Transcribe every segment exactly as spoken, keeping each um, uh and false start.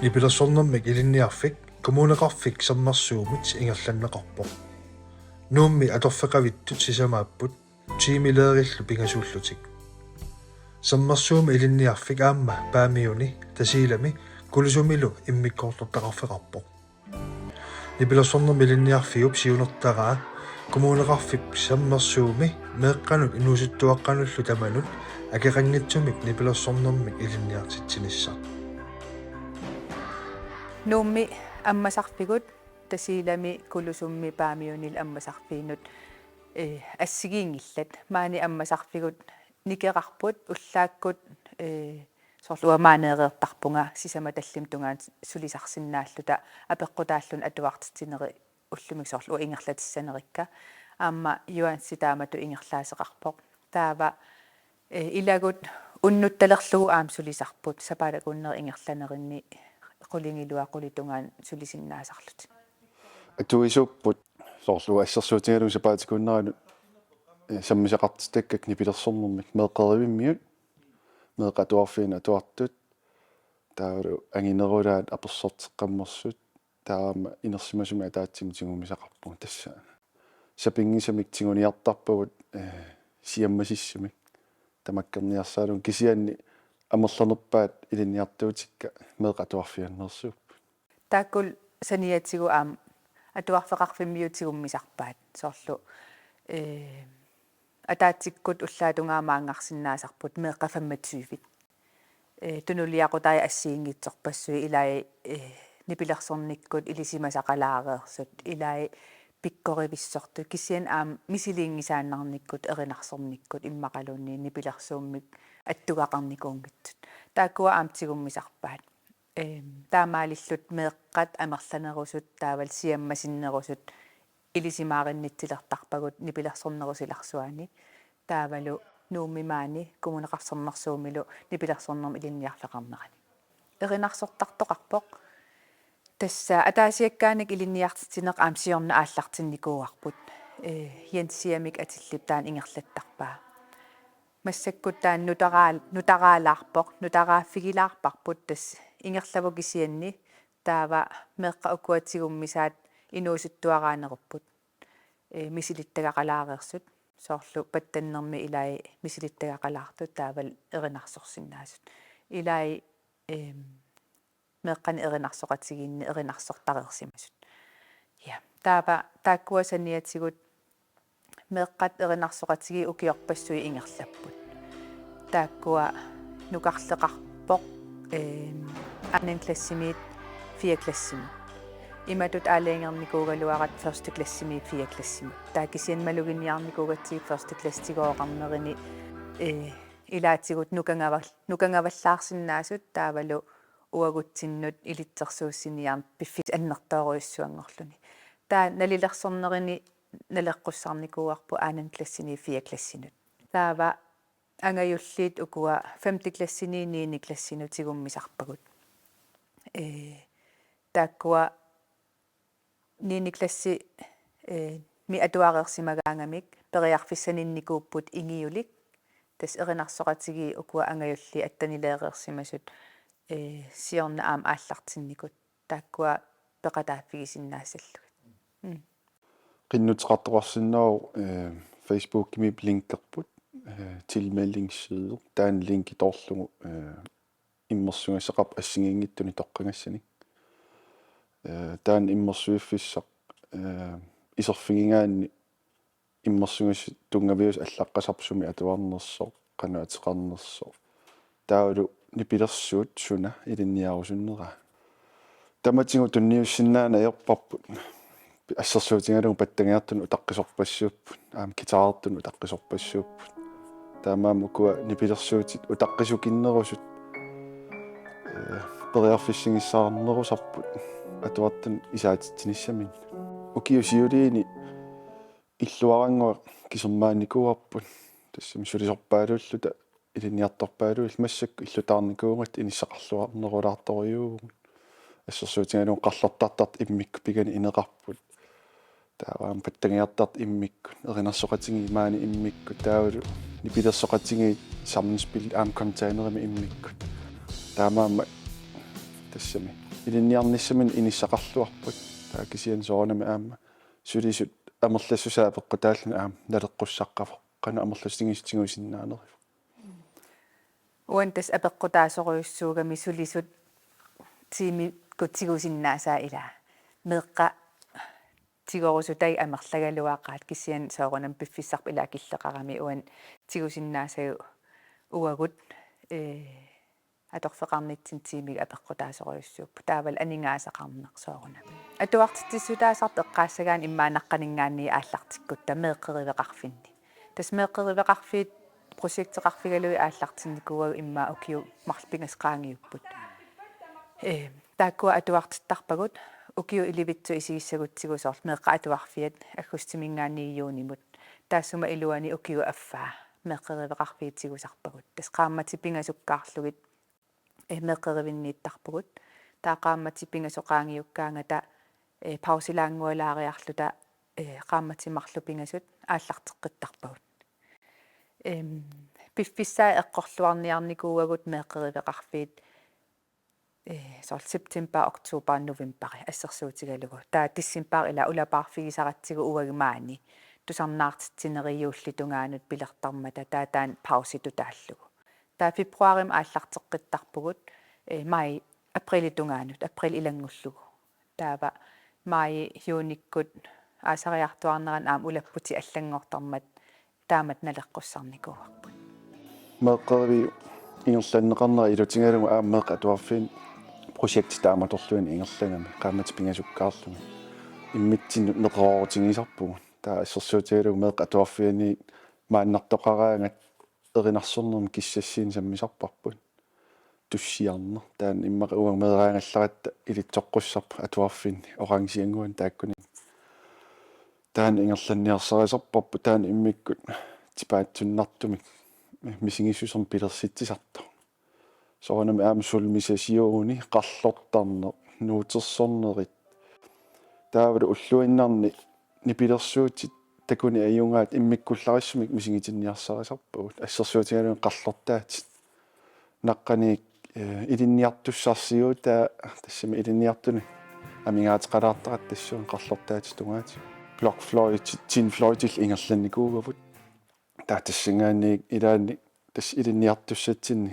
Nipilersornermik Ilinniarfik Kommuneqarfik Sermersuumit ingerlanneqarpoq. Nuummi atorfeqavittut sisamaapput tiimileerillu pingasuullutik. Sermersuumi Ilinniarfik aamma Paamiuni, Tasiilami Kulusumilu immikkoortortaqarfeqarpoq. Nipilersornermik Ilinniarfiup siunertaraa Kommuneqarfik Sermersuumi meeqqanut inuusuttuaqqanullu tamanut akeqanngitsumik nipilersornermik ilinniartitsinissaq. Nuummi ammasarfigut, Tasiilami Kulusummi Paamiunil ammasarfiinut, eh, assigiinngillat. Maani ammasarfigut nikeqarput, ullaakkut, eh, soorlu uanga maaneereertarpunga sisamat tallimat tungaanut sulisarsinnaalluta apeqqutaalluni atuartitsineri ullumi soorlu uanga ingerlatissanerikka. Aamma Juaansi taamatut ingerlaaseqarpoq. Taava, eh, ilagut unnuttalerlugu aamma sulisarput sapaatip akunneri ingerlanerini qulingiluat qulit tungaanut sulisinnaasarlutik. Atuisuupput soorlu assersuutigalugu sapaatip akunneri, eh, sammisaqartitakkakkit nipilersornermik meeqqerivimmiut, meeqqat atuarfiannut atuartut, taavalu anginerulaat apersorteqqammersut, taava aamma inersimasumik ataatsimik tigummisaqarpugut tassa. Sapinngisamik tiguniartarpagut, eh, siammasissumik tamakkerniarsaralugu, kisianni amerlanerpaat ilinniartuutikka meeqqat atuarfianneersuupput. Taakkulu saniatigut aamma atuarfeqarfimmiut tigummisarpaat soorlu, eh, ataatsikkut ullaap tungaanut maanngarsinnaasarput meeqqat femogtyve. Eh, tunuliaqutaat assigiinngitsorpassuit ilai, eh, nipilersornikkut ilisimasaqalaareersut, ilai pikkorivissortut, kisianni aamma misiliinngisaannarnikkut, erinarsornikkut immaqaluunniit nipilersuummik attugaqarnikuunngitsut. Taakkua aamma tigummisarpaat. Ehm, taamaalillutik meeqqat amerlanerusut taavalu siammasinnerusut ilisimaarinnitsilertarpagut nipilersornerup silarsuani. Taavalu Nuummi maani Kommuneqarfik Sermersuumilu nipilersornermik ilinniarfeqarnerani. Erinarsortartoqarpoq. Tassa ataasiakkaanni ilinniartitsineq aamma siorna aallartinnikuuarput. Eh, Jensiamik Atillip taanna ingerlattarpaa. Massakkut taanna nutaraa-, nutaraalaarpoq, nutaraaffigilaarparput, tassa ingerlavoq kisianni, taava meeqqat ukua tigummisaat inuusuttuaraanerupput. Eh, misilittagaqalaareersut, soorlu pattannermi ilai misilittagaqalaartut taavalu erinarsorsinnaasut. Ilai, ehm, meeqqani erinarsoqatigiinni erinarsortareersimasut. Ja, taava taakkua saniatigut meeqqat erinarsoqatigiit ukiorpassuit ingerlapput. Taakkua nukarleqarpoq, ehm, anden klassimiit fjerde klassimut. Imatut aalajangernikuugaluarat første klassimiit fjerde klassimut. Taava kisianni maluginiarnikuugatsigit første klassitigooqarnerini, eh, ilaatigut nukagaval-, nukagavallaarsinnaasut taavalu uagutsinnut ilitsersuussiniarneq piffissaq annertoorujussuanngorluni. Taava nalilersornerini naleqqussarnikuuarput anden klassiniit fjerde klassinut. Taava angajulliit ukua femte klassiniit niende klassinut tigummisarpagut. Ee, taakkua niende klassi, ee, mi atuareersimagaangamik periarfissaninikuupput ingiulik. Tassa erinarsoqatigiit ukua angajulliit attenileereersimasut, ee, siorna aamma aallartinnikut taakkua peqataaffigisinnaassallugit. Mm. Qinnuteqartoqarsinnaavoq, eh, Facebookimi linkerput, eh, tilmeldingsside, taanna linki toorlugu, eh, immersugassaqarpoq assigiinngitsunik toqqagassanik. Eh, taanna immersuiffissaq, eh, iserfigigaanni immersugassat tunngaviusut allaqqasarput sumi atuarnersoq, qanoq ateqarnersoq. Taavalu nipilersuut suna ilinniarusunneraa. Tamatigut tunniussinnaaneq ajorparput. Assersuutigalugu pattagiartunut utaqqisorpassuupput, aamma guitarertunut utaqqisorpassuupput. Taamaammat ukua nipilersuutit utaqqisukinnerusut, eh, periarfissagissaarnerusarput atuartunut isaatitsinissaminnut. Ukiut siuliini illuarannguaq kisermaanikuuarput. Tassami sulisorpaaluulluta ilinniartorpaaluit massakkut illutaarnikuugatta inissaqarluarnerulaartorujuuvugut. Assersuutigalugu qarlortartartut immikkut piganik ineqarput. Taava aamma pattagiartartut immikkut, erinarsoqatigiit maani immikkut, taavalu nipilersoqatigiit sammenspil aamma containerimi immikkut. Taamaammat tassami ilinniarnissaminut inissaqarluarput. Taava kisianni soorunami aamma sulisut amerlassusaat apeqqutaalluni aamma naleqqussaqqavoq. Qanoq amerlasuut tigusinnaanerit. Uani tassa apeqqutaasorujussuugami sulisut tiimikkut tigusinnaasaat ilaa. Meeqqat tigorusutai amerlagaluaqaat kisianni soorunami piffissarput ilaa killeqarami uani tigusinnaasagut uagut, ee, atorfeqarnitsinni tiimigit apeqqutaasorujussuupput. Taavalu aningaasaqarneq soorunami. Atuartitsissutaasartut eqqaassagaanni immaqa naqqaninngaanniit aallartikkutta meeqqeriveqarfinni. Tassa meeqqeriveqarfiit projekteqarfigalugit aallartinnikuuagut immaqa ukiut marluk pingasut qaangiupput. Ee, taakkua atuartittarpagut ukiut ilivitsut isigissagutsigu soorlu meeqqat atuarfiat aggustiminngaanniit juunimut. Taassuma iluani ukiup affaa meeqqeriveqarfiit tigusarpagut. Tassa qaammatit pingasukkaarlugit, ee, meeqqerivinniittarpugut. Taava qaammatit pingasut qaangiukkaangata, ee, pausilaanngualaariarluta, ee, qaammatit marluk pingasut aallarteqqittarpagut. Em, piffissaat eqqorluarniarnikuuagut meeqqeriveqarfiit, ee, soorlu september, oktober, november assersuutigalugu. Taava december ilaa ulapaarfigisaratsigu uagut maani. Tusarnaartitsinerit juullip tungaanut pilertarmata taava taanna pausitut taallugu. Taava februarimi aallarteqqittarpugut, ee, maj, aprilip tungaanut, april ilanngullugu. Taava maj juunikkut aasariartuaarnerani aamma ulapputit allanngortarmata taamatut naleqqussarnikuuarput. Meeqqeriviup ingerlanneqarnera ilutigalugu aamma meeqqat atuarfianni projekti taamatorluinnaq ingerlagami qaammatit pingasukkaarlugit. Immitsinnut neqeroorutigisarpugut. Taava assersuutigalugu meeqqat atuarfianniit maannartoqaraangat erinarsornermik kissassiinik sammisarparput. Tussiarneq. Taanna immaqa uagut meeraagallaratta ilitsoqqussarput atuarfinni orangeannguani taakkununnga. Taanna ingerlanniarsarisarparput taanna immikkut tipaatsunnartumik misigissusermik pilersitsisartoq. Soorunami aamma sulmisasiuguni qarlortarneq, nuutersornerit. Taavalu ulluinnarni nipilersuutit takuneq ajugaat immikkullarissumik misigitinniarsarisarpagut assersuutigalugu qarlortaatit. Naqqaniit, eh, ilinniartussarsiutaa tassami ilinniartuni amigaateqalaartarput tassuuna qarlortaatit tungaatigut. Block fløjti, tin fløjti ingerlannikuugavut. Taava tassanngaanniit ilaanni tassa ilinniartussatsinni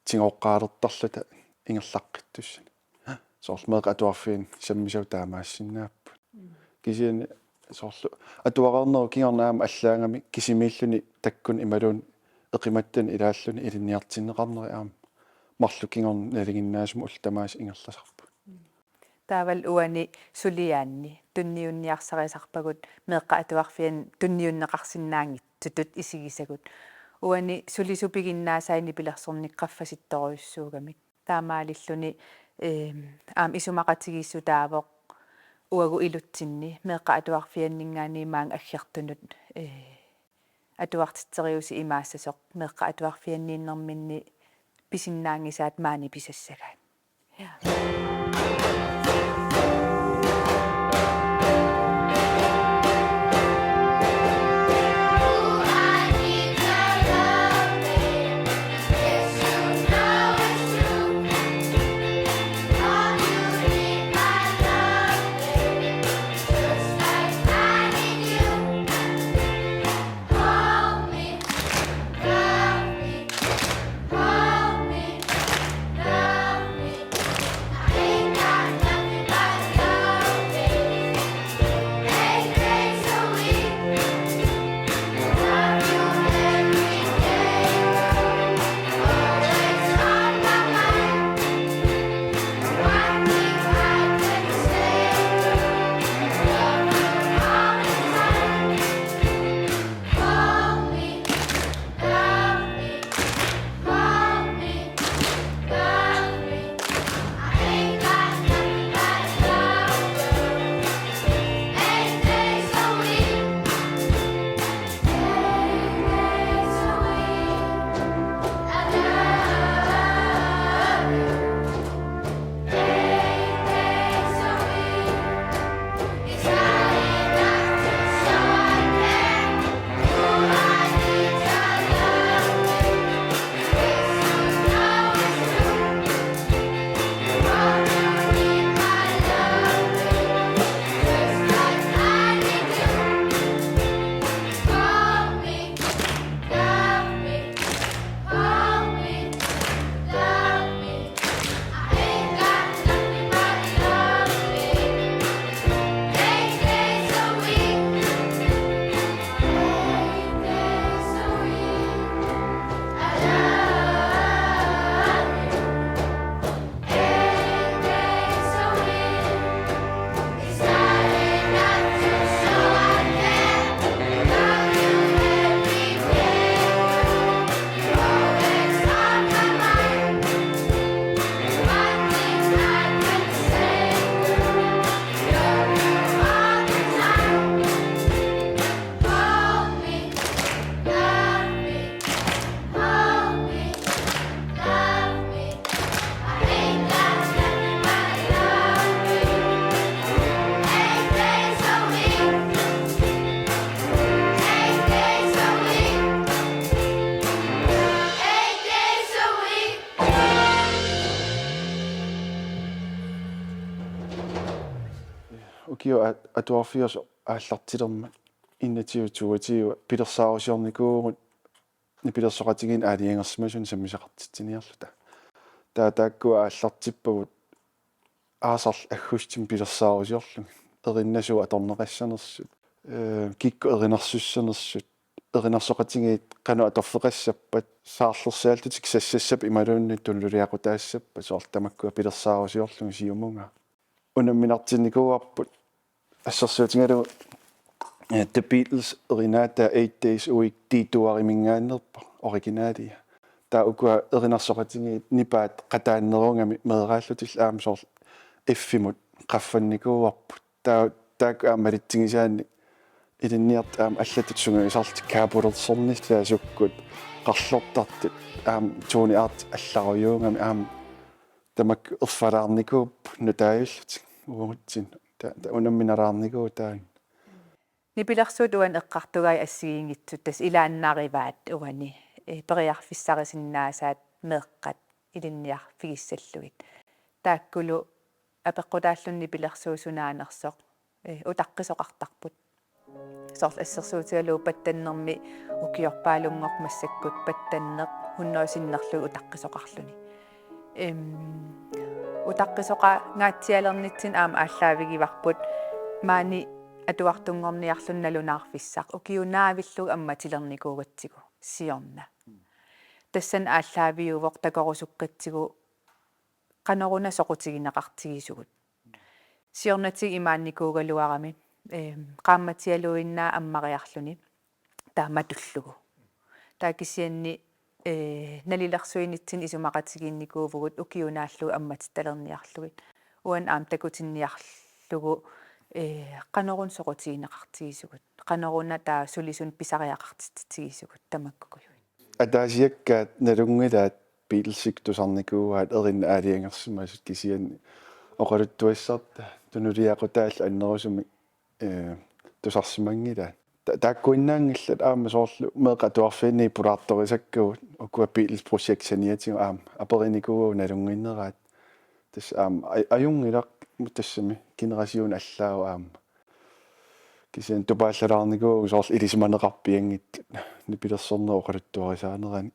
tigoqqaalertarluta ingerlaqqittussanik. Soorlu meeqqat atuarfianni sammisavut taamaassinnaapput. Kisianni soorlu atuareernerup kingorna aamma allaagami kisimiilluni takkuneq imaluunniit eqimattunik ilaalluni ilinniartinneqarneri aamma marluk kingorna nalinginnaasumik ullut tamaasa ingerlasarput. Taavalu uani suliaanni tunniunniarsarisarpagut meeqqat atuarfianni tunniunneqarsinnaanngitsutut isigisagut. Uani sulisut piginnaasai nipilersornikkut qaffasittorujussuugamik. Taamaalilluni, eem, aamma isumaqatigiissutaavoq uagut ilutsinni meeqqat atuarfianninngaanniit maanga aggertunut, ee, atuartitseriuseq imaassasoq meeqqat atuarfianniinnerminni pisinnaanngisaat maani pisassagaat. Ja. ukiut a-, atuarfiusut aallartilermat enogtyve toogtyve pilersaarusiornikuuvugut nipilersoqatigiinni aalajangersimasunik sammisaqartitsiniarluta. Taava taakkua aallartippagut aasarlu aggustimi pilersaarusiorlugit. Erinasuat atorneqassanersut, ee, kikkut erinarsussanersut, erinarsoqatigiit qanoq atorfeqassappat, saarlersaallutik sassassapput imaluunniit tunuliaqutaassappat, soorlu tamakkua pilersaarusiorlugit siumunga. Unamminartinnikuuarput assersuutigalugu, eh, The Beatles erinaataa Eight Days a Week D-tuariminngaanneerpoq, originalia. Taava ukua erinarsoqatigiit nipaat qataannerugami meeraallutillu aamma soorlu F-imut qaffannikuuarput. Taava taakku aamma malitsigisaanni ilinniartut aamma allatut sungiusarlutik Capitolsernissaat sukkut qarlortartut aamma Tony Arctic allarujuugami aamma tamakku erfalaarnikuupput nutaajullutik uagutsinnut. Ta-, ta-, unamminalaarnikuuvoq taanna. Nipilersuut uani eqqartugai assigiinngitsut tassa ilaannarivaat uani, eh, periarfissarisinnaasaat meeqqat ilinniarfigissallugit. Taakkulu apeqqutaalluni nipilersuut sunaanersoq, eh, utaqqisoqartarput. Soorlu assersuutigalugu pattannermi ukiorpaalunngormat massakkut pattanneq hunnoruju sinnerlugu utaqqisoqarluni. Em, utaqqisoqangaatsialernitsinni aamma aallaavigivarput maani atuartunngorniarluni nalunaarfissaq ukiup naavillugu ammatilernikuugatsigu siorna. Tassani aallaaviuvoq takorusukkatsigu qanoruna soqutigineqartigisugut. Siornatigut imaannikuugaluarami, eem, qaammatialuinnaat ammariarluni taama matullugu. Taava kisianni, ee, nalilersuinitsinni isumaqatigiinnikuuvugut ukiup naallugu ammatittalerniarlugit. Uani aamma takutinniarlugu, ee, qanoruna soqutigineqartigisugut. Qanoruna taava sulisunut pisariaqartitsitigisugut tamakkukujuit. Ataasiakkaat nalunngilaat Beatlesikka tusarnikuuaat erinat aalajangersimasut kisianni oqaluttuassarta tunuliaqutaallu annerusumik, eh, tusarsimanngilaat. Ta-, taakkuinnaanngillat aamma soorlu meeqqat atuarfianni pulaartorisakkagut ukua Beatles projekt saniatigut aamma aperinikuuagut nalunnginneraat. Tassa aamma aj-, ajunngilaq tassami generationit allaat aamma. Kisianni tupaallalaarnikuuagut soorlu ilisimaneqarpianngitsut nipilersornerup oqaluttuarisaanerani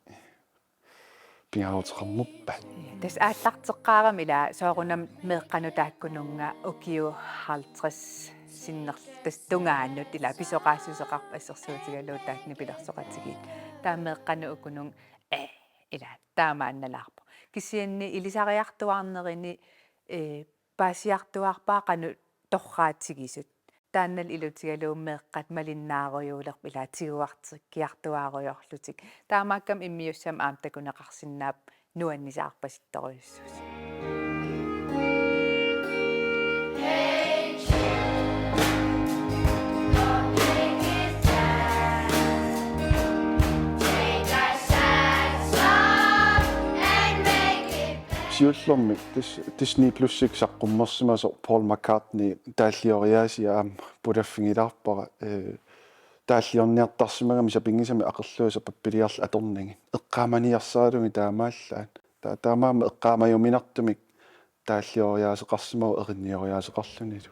pingaaruteqarnerpaat. Tassa aallarteqqaarami ila soorunami meeqqanut taakkununnga ukiut halvtreds sinnerluta tassa tungaanut ila pisoqaassuseqarpoq assersuutigalugu taakku nipilersoqatigiit. Taava meeqqanut ukununnga, eh, ila taamaannalaarpoq. Kisianni ilisariartuaarnerini, eh, paasiartuaarpaa qanoq torraatigisut. Taannalu ilutigalugu meeqqat malinnaarujuulerput ila tiguartikkiartuaarujoorlutik. Taamaakkami immiussamik aamma takuneqarsinnaapput nuannisaarpasittorujussuusoq. Siullermik tassa Disney Plus-ikkut saqqummersimasoq Paul McCartney taallioriaasia aamma pulaffigilaarpara, eh, taalliorniartarsimagami sapinngisamik aqerluisa pappiliarlu atornagit. Eqqaamaniarsaralugit taamaallaat. Ta-, taamaammat eqqaamajuminartumik taallioriaaseqarsimavoq erinnioriaaseqarlunilu.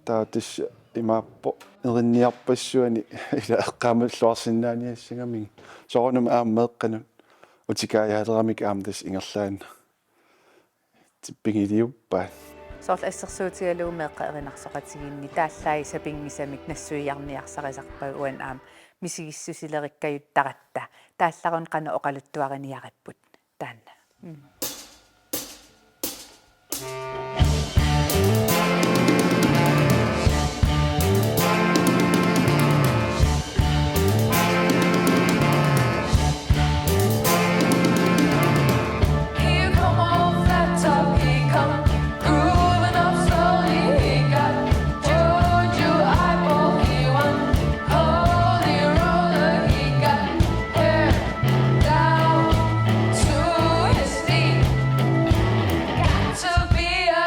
Taava tassa imaappoq erinniarpassuani ila eqqaamalluarsinnaaniassagamigit. Soorunami aamma meeqqanut utikaajaaleramikkit aamma tassa ingerlaannaq tippigiliuppaat. Soorlu assersuutigalugu meeqqat erinarsoqatigiinni taallaat sapinngisamik nassuiarniarsarisarpagut uani aamma misigissusilerikkajuttaratta. Taallaruna qanoq oqaluttuariniaripput taanna. Mm. Here come old flat top, he come grooving up slowly. He got Georgia eyeball, he won holy roller. He got hair down to his feet. Got to be a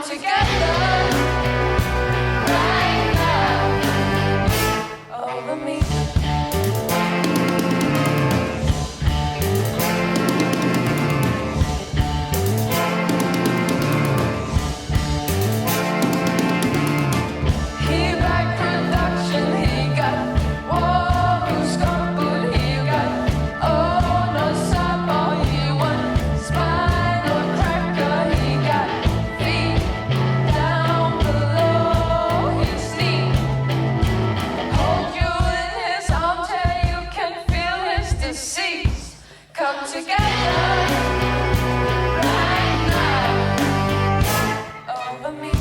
Together, right now, over me. He back production, he got Whoa, who's gonna put he got? Oh, no, Sabo, he won. Spinal cracker, he got feet down below his knee. Hold you in his arms, yeah, you can feel his disease. Come together right now over me.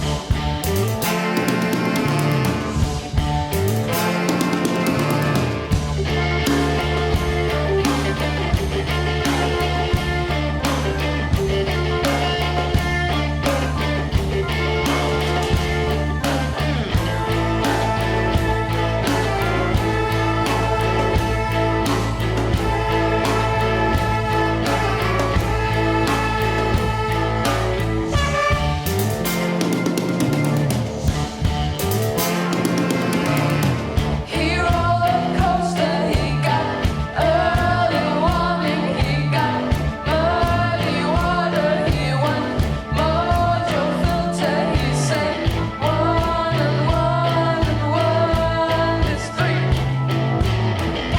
He roller coaster, he got early warning, he got muddy water, he won mojo filter, he said one and one and one is three.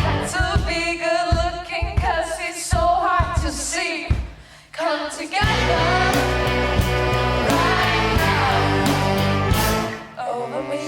Got to be good looking 'cause he's so hard to see. Come together right now over me.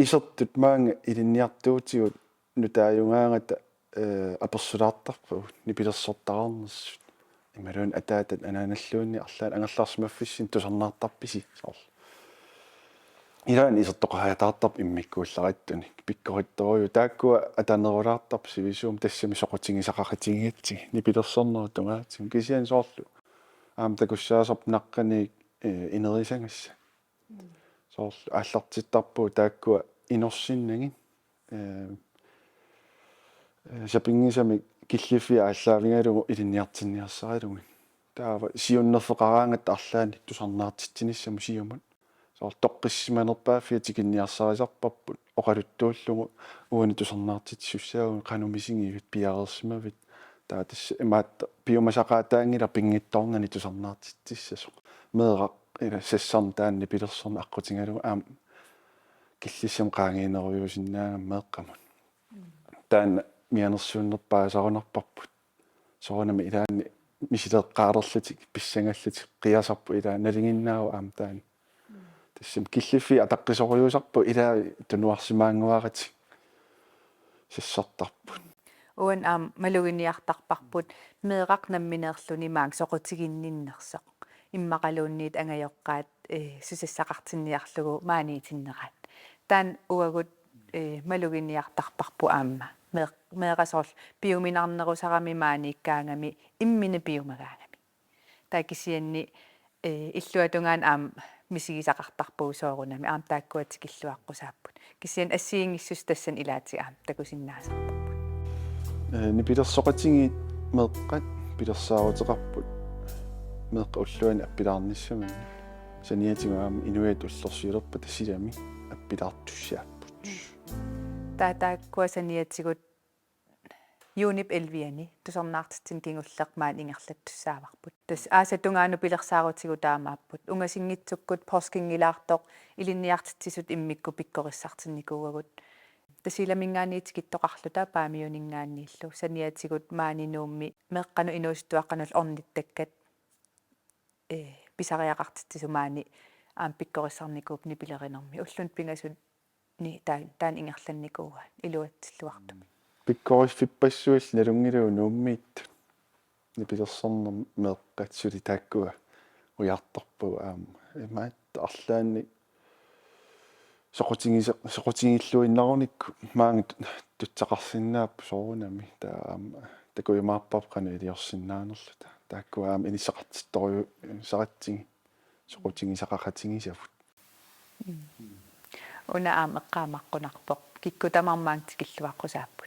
Isertut maanga ilinniartuutigut nutaajugaangata, eh, apersulaartarpagut nipilersortaqarnersut. Imaluunniit ataatat anaanalluunniit arlaat angerlarsimaffissinni tusarnaartarpisi soorlu. Ilaanni isertoqariataartarpoq immikkuullarattunik. Pikkorittorujuuvoq taakkua atanerulaartarput sivisuumik tassami soqutigisaqaqatigigatsigit nipilersornerup tungaatigut. Kisianni soorlu aamma takussaasarpoq naqqaniit, eh, inerisagassat. Soorlu aallartittarpugut taakkua inorsinnagit. Eh, eh, sapinngisamik killiffiit aallaavigalugu ilinniartinniarsaralugit. Taava siunnerfeqaraangatta arlaannik tusarnaartitsinissamut siumut. Soorlu toqqissisimanerpaaffia tikinniarsarisarparput oqaluttuullugu uani tusarnaartitsisussaavugut qanoq misigivat piareersimavit. Taava tassa imaattoq piumasaqaataanngilaq pinngitsoornani tusarnaartitsissasoq. Meeraq ila sassarneq taanna nipilersorneq aqqutigalugu aamma killissamut qaangiinerujuusinnaagami meeqqamut. Taanna mianersuunnerpaasarunarparput. Soorunami ilaanni misileeqqaalerlutik, pissangallutik, qiasarput ilaa nalinginnaavoq aamma taanna. Tassami killiffiit ataqqisorujuusarpagut ilaa tunuarsimaannguaratik sassartarput. Uani aamma maluginiartarparput meeraq nammineerluni maanga soqutiginninnersoq. Immaqaluunniit angajoqqaat, eh, susassaqartinniarlugu maaniitinneraat. Taanna uagut, eh, maluginiartarparput aamma. Meeq-, meeraq soorlu piuminarnerusarami maaniikkaangami imminut piumagaangami. Taava kisianni, eh, illuatungaani aamma misigisaqartarpugut soorunami, aamma taakkua tikilluaqqusaapput. Kisianni assigiinngissut tassani ilaatigut aamma takusinnaasarparput. Eh, nipilersoqatigiit meeqqat pilersaaruteqarput meeqqat ulluanni appilaarnissaminnik. Saniatigut aamma inuiaat ullorsiulerpata silami appilaartussaapput. Taava taakkua saniatigut juunip elleve-ani tusarnaartitsineq kingulleq maani ingerlattussaavarput. Tassa aasap tungaanut pilersaarutigut taamaapput. Ungasinngitsukkut poorskingulaartoq ilinniartitsisut immikkut pikkorissartinnikuuagut. Tasiilaminngaanniit tikittoqarluta Paamiuninngaanniillu. Saniatigut maani Nuummi meeqqanut inuusuttuaqqanullu ornittakkat, ee, pisariaqartitsisut maani aamma pikkorissarnikuupput nipilerinermi. Ulluni pingasuni taa-, taanna ingerlannikuuaat iluatsilluartumik. Pikkoriffippassuillu nalunngilagut Nuummiittut. Nipilersornermi meeqqat suli taakkua ujartorpagut aamma. Imaattoq arlaannik soqutigisa-, soqutigilluinnarunikku maanga tu-, tutsaqarsinnaapput soorunami. Taava aamma takujumaarparput qanoq iliorsinnaanerluta. Taakkua aamma inissaqartittoruju-, -saratsigit. Soqutigisaqaqatigisavut. Mm. Una aamma eqqaamaqqunarpoq. Kikkut tamarmik maanga tikilluaqqusaapput.